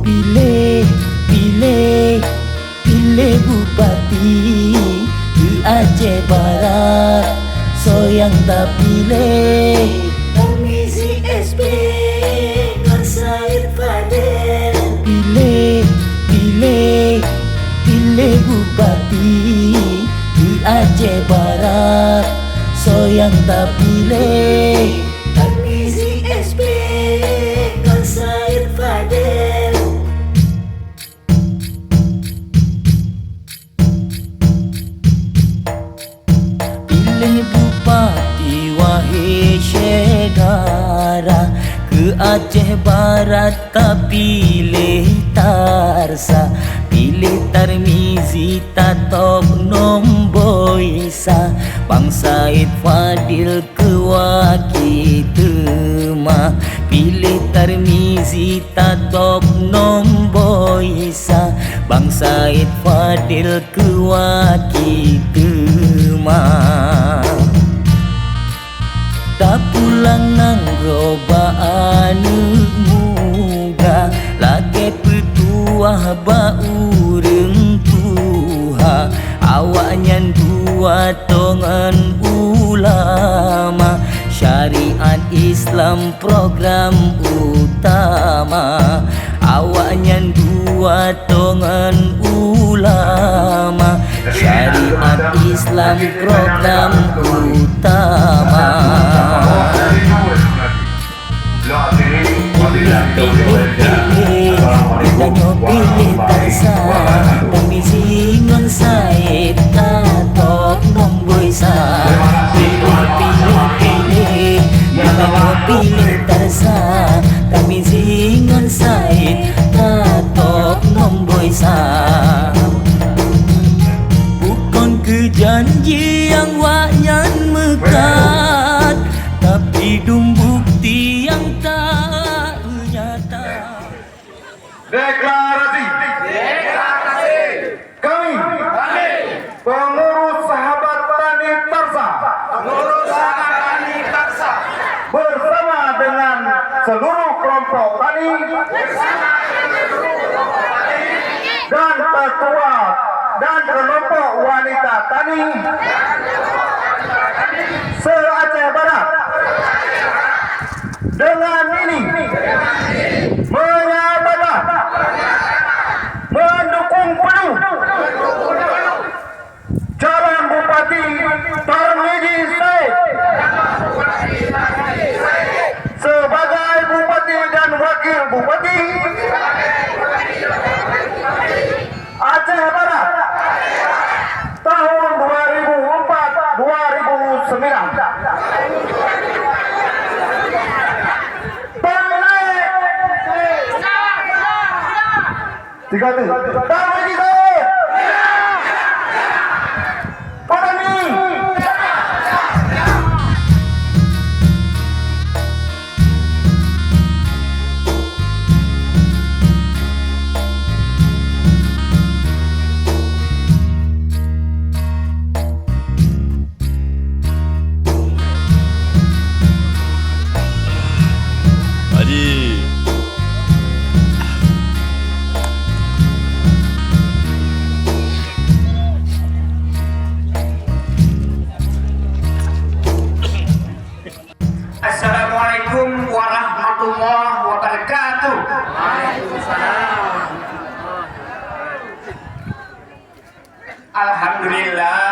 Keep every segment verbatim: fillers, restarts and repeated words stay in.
Piléh, piléh, piléh bupati keu Aceh Barat, soe nyang tapiléh? Tarmizi S P ngon Said Fadil. Piléh, piléh, piléh bupati keu Aceh Barat, soe nyang tapiléh? Tarmizi S P ngon Said Fadil. Piléh bupati wahé syedara, keu Aceh Barat tapiléh tarsa. Piléh Tarmizi tatôb nomboi sa. Bang Said Fadil keu waki teuma, piléh Tarmizi tatôb nomboi sa. Bang Said Fadil keu waki teuma. Tapulang nanggroe bak aneuëk muda, lagée peutuah bak ureuëng tuha. Awaknyan dua tongan ulama, syariat Islam program utama. Awaknyan dua tongan ulama, syariat Islam program utama. Piléh, piléh, piléh, geutanyoe piléh tarsa, Tarmizi ngon Said tatôb nomboi sa. Piléh, piléh, piléh, geutanyoe piléh tarsa, Tarmizi ngon Said tatôb nomboi sa. Bukon keu janji nyang wak nyan meukat, tapi dum bukti nyang tak nyata. Deklarasi. Kami, pengurus Sahabat Tani Tarsa, bersama dengan seluruh kelompok tani dan ketua dan kelompok wanita tani se-Aceh Barat, dengan ini menyatakan mendukung penuh calon Bupati Tarmizi Said sebagai Bupati dan Wakil Bupati Aceh Barat tahun dua ribu empat dua ribu sembilan. Tiga tu. Tarmizi Said. Padani. Haji. Assalamualaikum warahmatullahi wabarakatuh. Alhamdulillah.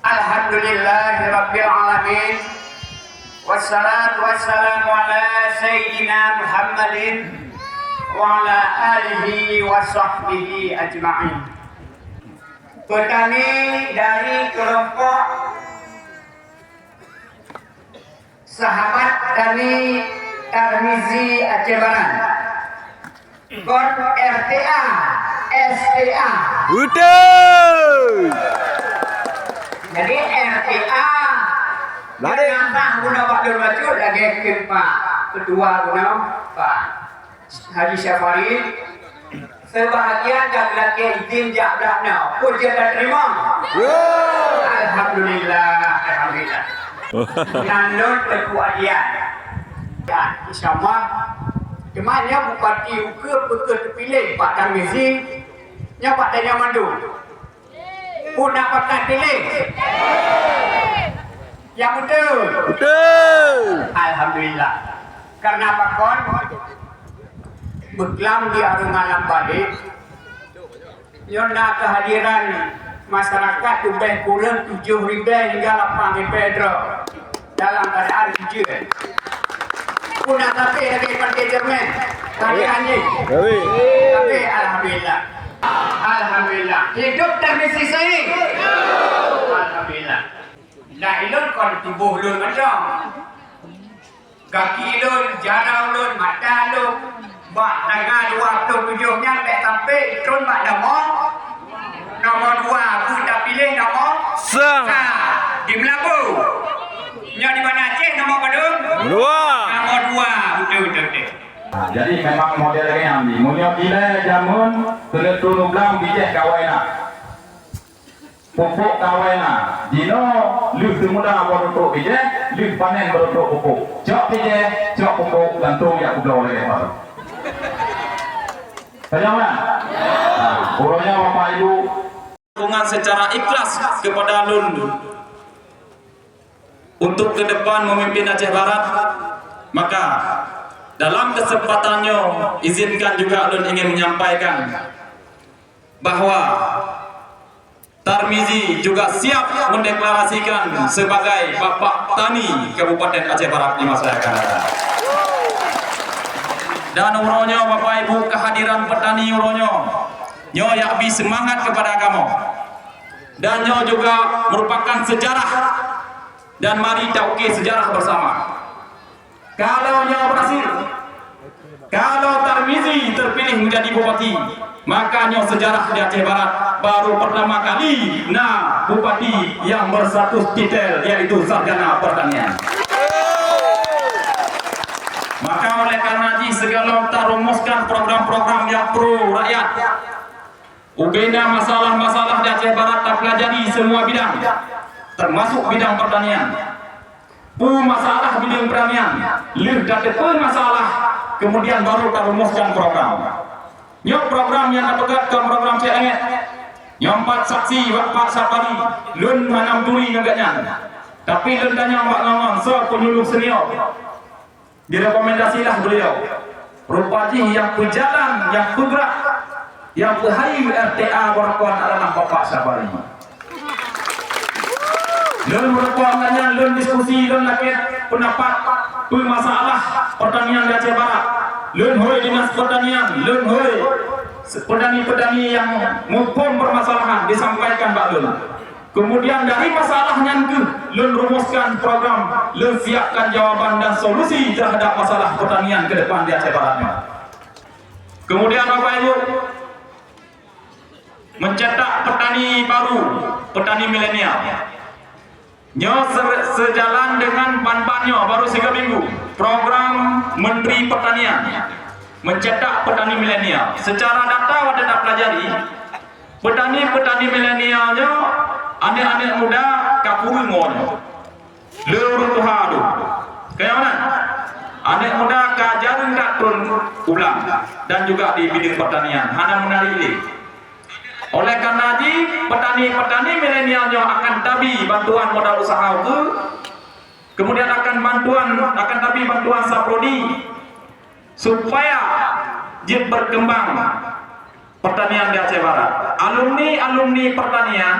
Alhamdulillahirabbil alamin. Wassalatu wassalamu ala sayyidina Muhammadin wa ala alihi wa sahbihi ajma'in. Petani dari kelompok Sahabat Tani Tarmizi Aceh Barat. Kon R T A, S T A. Betul. Jadi R T A. Lari. Nyang sah guna bak lôn bacut lagée kheun Pak Ketua guna Pak Haji Syafari. Sebahagian nyang lakée izin jak blah na, peue jeuet tateurimong? Yo. Alhamdulillah, alhamdulillah. Nyan lôn Teungku Adian. Ya, insyaallah, Teuma nyoe bupati ukeue peu kheueh teupiléh bak Tarmizi, nyoe bak tanyoe mandum. Peue na pakat piléh? Nyang beutôi. Beutôi. Alhamdulillah. Karena pakon? Beuklam di areung malam balek, nyoe na keuhadiran masyarakat leubeh kureueng tujoh ribèe hingga lapan ribèe droe dalam keuadaan hujeuen. Peue na sabe lagèe panté ceureumen? Sabe anjing. Sabe. Sabe, alhamdulillah. Alhamdulillah. Hidup Tarmizi Said. Alhamdulillah. Nah, ilôn kon tuboh lôn mantong. Gaki lôn, jaroe lôn, mata lôn, bak tanggai dua ploh tujoh nyan bèk sampé trôn bak nomor, nomor dua, beuta piléh nomor sa. Sa. Di Meulaboh. Nyoe di Banda Aceh nomor padum? Dua. Nomor dua, beutôi, beutôi, beutôi. Nah, jadi memang model lagèe nyan ni. Meunyoe ilèe jameun, keuneuk trôn u blang bijèh kawai na. Pupuk kawai na, jinoe lheueh teumula baru trok bijèh, lheueh panen baru trok pupuk. Cok bijèh, cok pupuk, gantung jak kubloe lagèe nyan. Paham kan? Nah, uroe nyoe Bapak Ibu, dukungan secara ikhlas kepada lôn untuk ke depan memimpin Aceh Barat, maka dalam kesempatan nyoe izinkan juga lôn ingin menyampaikan bahwa Tarmizi juga siap mendeklarasikan sebagai Bapak Tani Kabupaten Aceh Barat di masa yang akan datang. Dan uroe nyoe, Bapak Ibu, kehadiran petani uroe nyoe, nyoe jak bri seumangat kepada kamoe. Dan nyoe juga merupakan sejarah. Dan mari taukir sejarah bersama. Kalau nyoe berhasil, kalau Tarmizi terpilih menjadi bupati, maka nyoe sejarah di Aceh Barat baru pertama kali na bupati yang berstatus titel, yaitu sarjana pertanian. Maka oleh karena jih, sigohlom tarumuskan program-program yang pro rakyat, ubena masalah-masalah di Aceh Barat tapelajari semua bidang, termasuk bidang pertanian. Peue masalah bidang pertanian, lheueh tateupeue masalah, kemudian baru tarumuskan program. Nyoe program nyang tapeugöt kon program cék langét. Nyoe pat saksi, Pak Sapari, lôn hana meuturi ngon gobnyan. Tapi lôn tanyong bak ngon-ngon, soe penyuluh senior. Direkomendasilah beliau. Rupa jih nyang peujalan, nyang peugrak, nyang peuhai R T A Barakoan adalah Bapak Sapari. Lôn barakoan nyan, lôn diskusi, lôn lakèe peundapat, peue masalah pertanian di Aceh Barat. Lôn hôi dinas pertanian, lôn hôi petani-petani nyang muphom permasalahan disampaikan bak lôn. Kemudian dari masalah nyan keuh lôn rumuskan program, lôn siapkan jawaban dan solusi terhadap masalah pertanian ke depan di Aceh Barat nyoe. Kemudian Bapak Ibu, mencetak petani baru, petani milenial. Nyoe se-, sejalan dengan ban-ban nyoe baru sigoe minggu, program Menteri Pertanian mencetak petani milenial. Secara data watèe tapelajari, petani-petani milenial nyoe, aneuk-aneuk muda ka kureueng ngon nyoe. Le ureueng tuha tu. Kaya mana? Aneuk muda ka jareueng that trôn u blang dan juga di bidang pertanian, hana meunari lé. Oleh karena jih, petani-petani milenial nyoe akan tabi bantuan modal usaha ukeue, kemudian akan bantuan, akan tabi bantuan saprodi, supaya jeuet berkembang pertanian di Aceh Barat. Alumni-alumni pertanian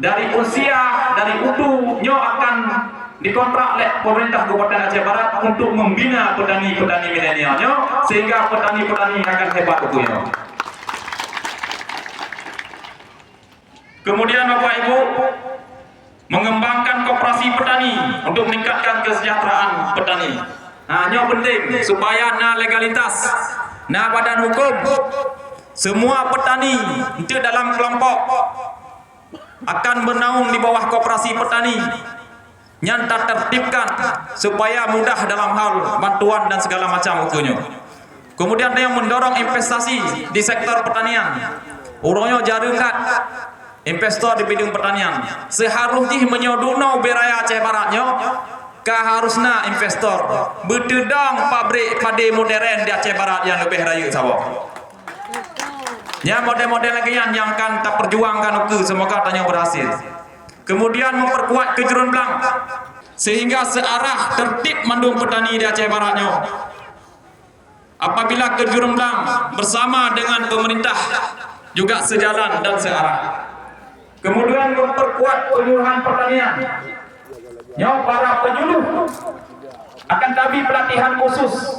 dari usia, dari udu nyoe akan dikontrak lé pemerintah Kabupaten Aceh Barat untuk membina petani-petani milenial nyoe, sehingga petani-petani akan hebat ukeue nyoe. Kemudian, Bapak Ibu, mengembangkan koperasi petani untuk meningkatkan kesejahteraan petani. Nah, nyoe penting supaya na legalitas, na badan hukum. Semua petani, enteuk dalam kelompok, akan bernaung di bawah koperasi petani. Nyan tatertibkan supaya mudah dalam hal bantuan dan segala macam ukeue nyoe. Kemudian, dia mendorong investasi di sektor pertanian. Uroe nyoe jareueng that investor di bidang pertanian. Seuharôh jih meunyoe dunoe ubé raya Aceh Barat nyoe Ka harus na investor beuteudong pabrik padé modern di Aceh Barat nyang leubeh rayeuk saboh. Nyan model-model lagée nyan nyang akan taperjuangkan ukeue, semoga tanyoe berhasil. Kemudian memperkuat keujruen blang sehingga searah tertib mandum petani di Aceh Barat nyoe. Apabila keujruen blang bersama dengan pemerintah juga sejalan dan searah. Kemudian memperkuat penyuluhan pertanian. Nyoe para penyuluh akan tabri pelatihan khusus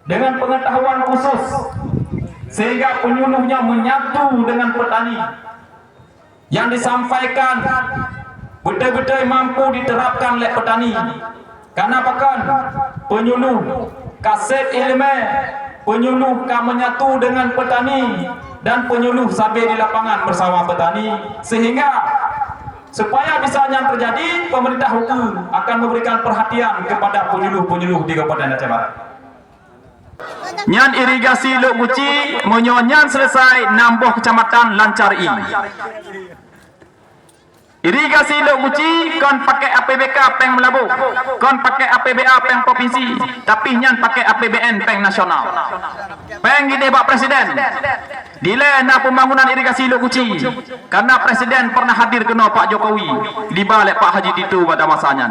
dengan pengetahuan khusus sehingga penyuluhnya menyatu dengan petani. Nyang disampaikan beutôi-beutôi mampu diterapkan lé petani. Karena pakon? Penyuluh ka sép iéleumé, penyuluh ka menyatu dengan petani, dan penyuluh sabe di lapangan bersama petani, sehingga supaya bisa nyan terjadi, pemerintah ukeue akan memberikan perhatian kepada penyuluh-penyuluh di Kabupaten Aceh Barat. Nyan irigasi Lhokseumawe, meunyoe nyan selesai, nam boh kecamatan lancar ie. Irigasi Lhokseumawe kon pakai A P B K péng Meulaboh, kon pakai A P B A péng provinsi, tapi nyan pakai A P B N péng nasional. Péng jideh bak presiden. Dilée na pembangunan irigasi Lhokseumawe, karena presiden pernah hadir keunoe Pak Jokowi, diba lé Pak Haji Tito pada masa nyan.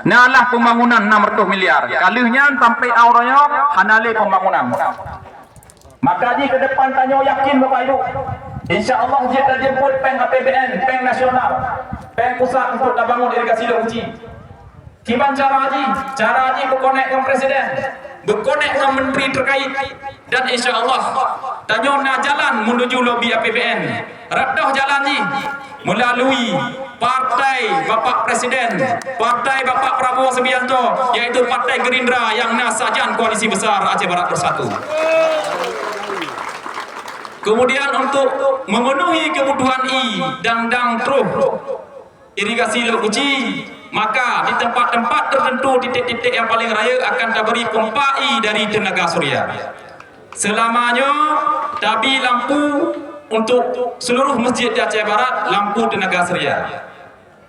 Na lah pembangunan enam ratus miliar. Ka lheueh nyan sampai uroe nyoe hana lé pembangunan. Maka jih ke depan tanyoe yakin Bapak Ibu, insya Allah jeuet tajemput péng A P B N, péng nasional, péng pusat untuk tabangun irigasi Lhokseumawe. Kiban cara jih? Cara jih beukonek ngon presiden, beukonek ngon menteri terkait, dan insya Allah tanyoe na jalan menuju lobi A P B N. Rot doh jalan jih melalui partai Bapak Presiden, partai Bapak Prabowo Subianto, yaitu Partai Gerindra yang na sajan Koalisi Besar Aceh Barat Bersatu. Kemudian untuk memenuhi kebutuhan ie dan dang troh irigasi Lhokseumawe, maka di tempat-tempat tertentu, titik-titik yang paling rayeuk akan tabri pompa ie dari tenaga surya. Selama nyoe tabri lampu untuk seluruh masjid di Aceh Barat, lampu tenaga surya.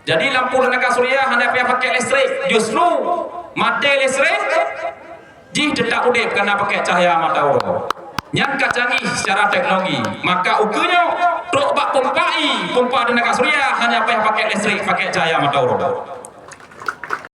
Jadi lampu tenaga surya hana payah pakai listrik, justru maté listrik jih tetap udeb karena pakai cahaya mata uroe. Nyan ka canggih secara teknologi. Maka ukeue nyoe trok bak pompa ie, pompa tenaga surya hana payah pakai listrik, pakai cahaya mata uroe.